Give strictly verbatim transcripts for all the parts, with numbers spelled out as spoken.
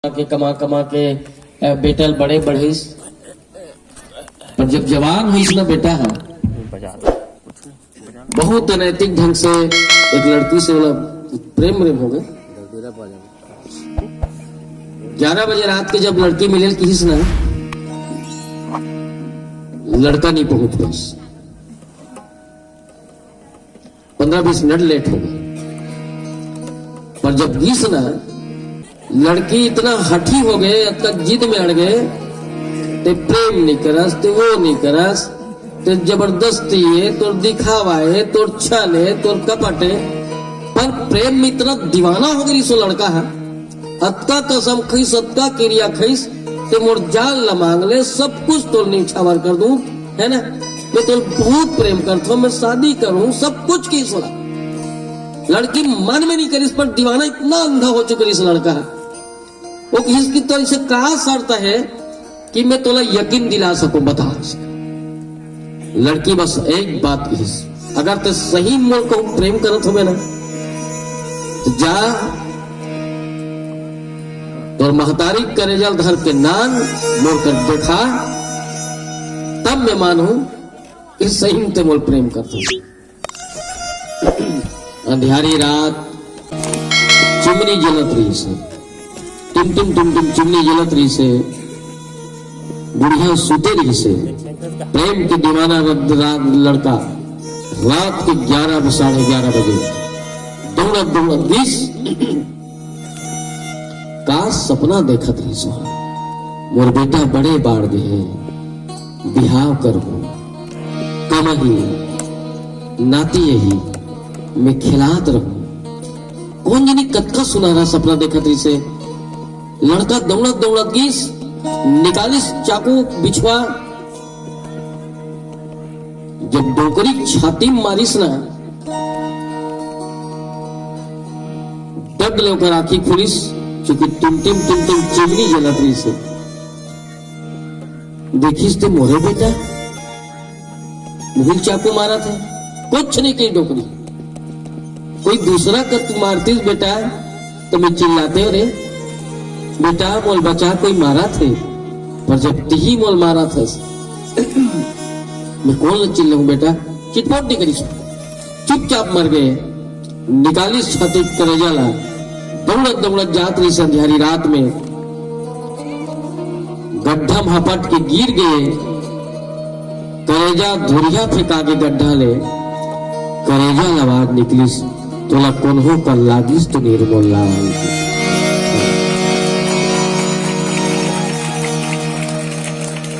के कमा कमा के, अ, बेटा ल बड़े बढ़िस। पर जब जवान होइस ना बेटा ह, बहुत अनैतिक ढंग से एक लड़की से ओला प्रेम प्रेम हो गए। ग्यारह बजे रात के जब लड़की मिले ल किहिस ना, लड़का नहीं पहुंच पाइस, पंद्रह बीस मिनट लेट हो गए। पर जब गिस ना, लड़की इतना हठी हो गए, इतना जिद में अड़ गए, ते प्रेम नहीं करस, ते वो नहीं करस, ते जबरदस्ती है, तोर दिखावा है, तोर छल है, तोर कपट है। पर प्रेम में इतना दीवाना हो गई सो लड़का है, अतका कसम खइस, अतका किरिया खइस, ते मोर जान ल मांग ले, सब कुछ तोर निछावर कर दूं, है ना? मैं तोर बहुत प्रेम करता हूँ, मैं शादी करूँ, सब कुछ किहिस ओला। लड़की मन में नहीं करिस, पर दीवाना इतना अंधा हो चुके रहिस लड़का। वो किहिस कि तो इसे का शर्त है कि मैं तोला यकीन दिला सकूं, बता। लड़की बस एक बात किहिस, अगर ते सही मोर को प्रेम करत होबे ना, तो जा तोर महतारी करेजा ल धर के नान मोर कर देखा, तब मैं मानूं कि सही में ते मोर प्रेम करत होबे। अंधियारी रात, चिमनी जलत रहिसे, टिम टिम टिम टिम चिमनी जलत रहिसे। बुढ़िया सुते रहिसे। प्रेम के दीवाना रद-, रात लड़का रात के ग्यारह बजे, साढ़े ग्यारह बजे दौड़त दौड़त गिस। का सपना देखत रहिस, मोर बेटा बड़े बाढ़ गे हे, बिहाव करहूं, कमाही, नाती यही, मैं खिलात रहूं। कोन जनी कतका सुनहरा सपना देखत रहिसे। लड़का दौड़त दौड़त गिस, निकालिस चाकू बिछवा, जब डोकरी छाती म मारिस ना, डग ले ओकर आंखी खुलिस, चूंकि टिमटिम टिमटिम चिमनी जलत रहिसे। देखिस ते मोरे बेटा, मुहिल चाकू मारत हे, कुछ नहीं कही डोकरी। कोई दूसरा का तू मारतीस बेटा, तो मैं चिल्लाते हो रे, "बेटा मोल बचा, कोई मारत हे।" पर जब तिही मोल मारत हस, मैं कोन ल चिल्लाऊं बेटा? चिटपोट नहीं करिस। चुपचाप मर गए। निकालिस छाती करेजा ला, दौड़त दौड़त जात रहिस अंधियारी रात में, गड्ढा में हपट के गिर गए। करेजा धुरिया फेंका के गड्ढा ले, करेजा ल आवाज निकलिस, "तोला कोन्हो कर लागिस तो निर्मोल लावाई।"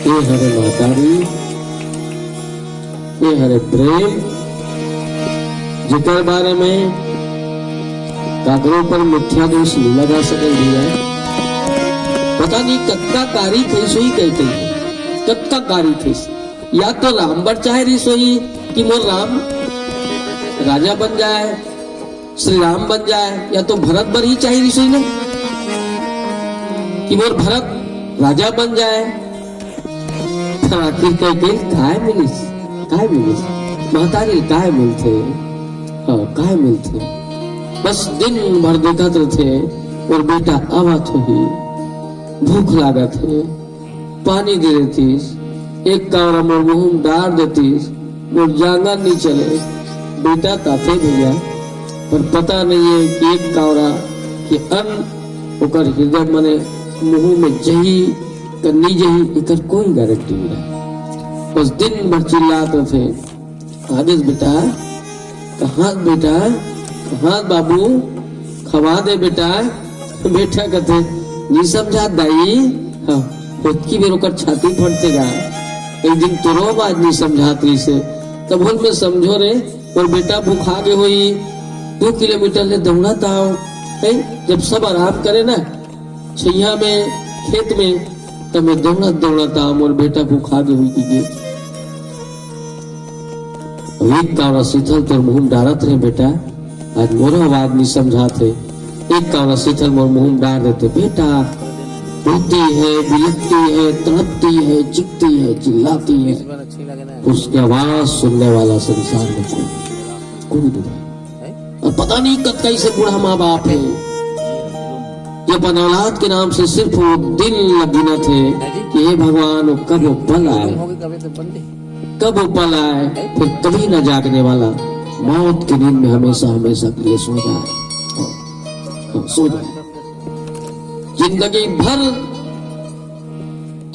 ए हरे महतारी, ए हरे प्रेम, जेकर बारे में काकरो पर मिथ्या दोष नहीं लगा सकल भैया। पता नहीं कतका कारी खइस होही कह के, कतका कारी खइस। या तो राम बर चाहे रहिस होही कि मोर राम राजा बन जाए, श्री राम बन जाए, या तो भरत बर ही चाहे रहिस होही ना कि मोर भरत राजा बन जाए। पर आखिर कह के काय मिलिस, काय मिलिस, महतारी काय मिलथे, हाँ, काय मिलथे। बस दिन भर देखत रहिथे, मोर बेटा आवत होही, भूख लागत हे, पानी दे देतिस, एक कावरा मोर मुंह में डार देतिस, मोर जांगर नहीं चले। बेटा ताथे भैया, पर पता नहीं है कि एक कावरा के अन्न ओकर हृदय मने मुंह में जही कर नहीं जही, एकर कोई गारंटी नहीं है। बस दिन भर चिल्लात रहिथे, आदेश बेटा, कहाँ बेटा, कहाँ बाबू, खवा दे बेटा। बेटा कथे, "नहीं समझा दाई।" हाँ, होतकी बेर ओकर छाती फटथे गा। एक दिन तोरो आवाज नहीं समझात रहिसे, तब बोल, "मैं समझो रे, मोर बेटा भूखा गे होही, दो किलोमीटर ले दौड़त आव।" हैं? जब सब आराम करे ना, छैया में, खेत में, त मैं दौड़त दौड़त आ, मोर बेटा भूखा गे हुई गे। एक कावरा सीथल तोर मुंह में डारत रहे बेटा, आज मोरो आवाज नहीं समझात हे। एक कावरा सीथल मोर मुंह में डार देते, बेटा रोती है, बिलखती है, तड़पती है, चिखती है, चिल्लाती है, उसकी आवाज सुनने वाला संसार में कोई, कोई नहीं। और पता नहीं कतका इसे बूढ़ा माँ बाप है। ये अपन औलाद के नाम से सिर्फ वो दिन ल गिनत हे कि हे भगवान, वो कब वो पल आए, कब वो पल आए, फिर कभी न जागने वाला, मौत की नींद में हमेशा, हमेशा के लिए सो जाए। हाँ, सो जाए। जिंदगी भर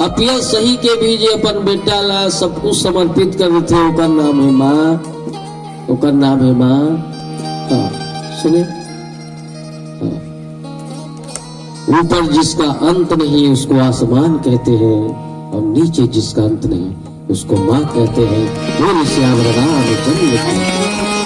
अपिया सही के भी जे अपन बेटा ला सब कुछ समर्पित कर देथे, ओकर नाम हे माँ, ओकर नाम हे माँ। हाँ, सुने? हाँ। ऊपर जिसका अंत नहीं, उसको आसमान कहते हैं, और नीचे जिसका अंत नहीं, उसको माँ कहते हैं। बोल सियावर रामचंद्र की।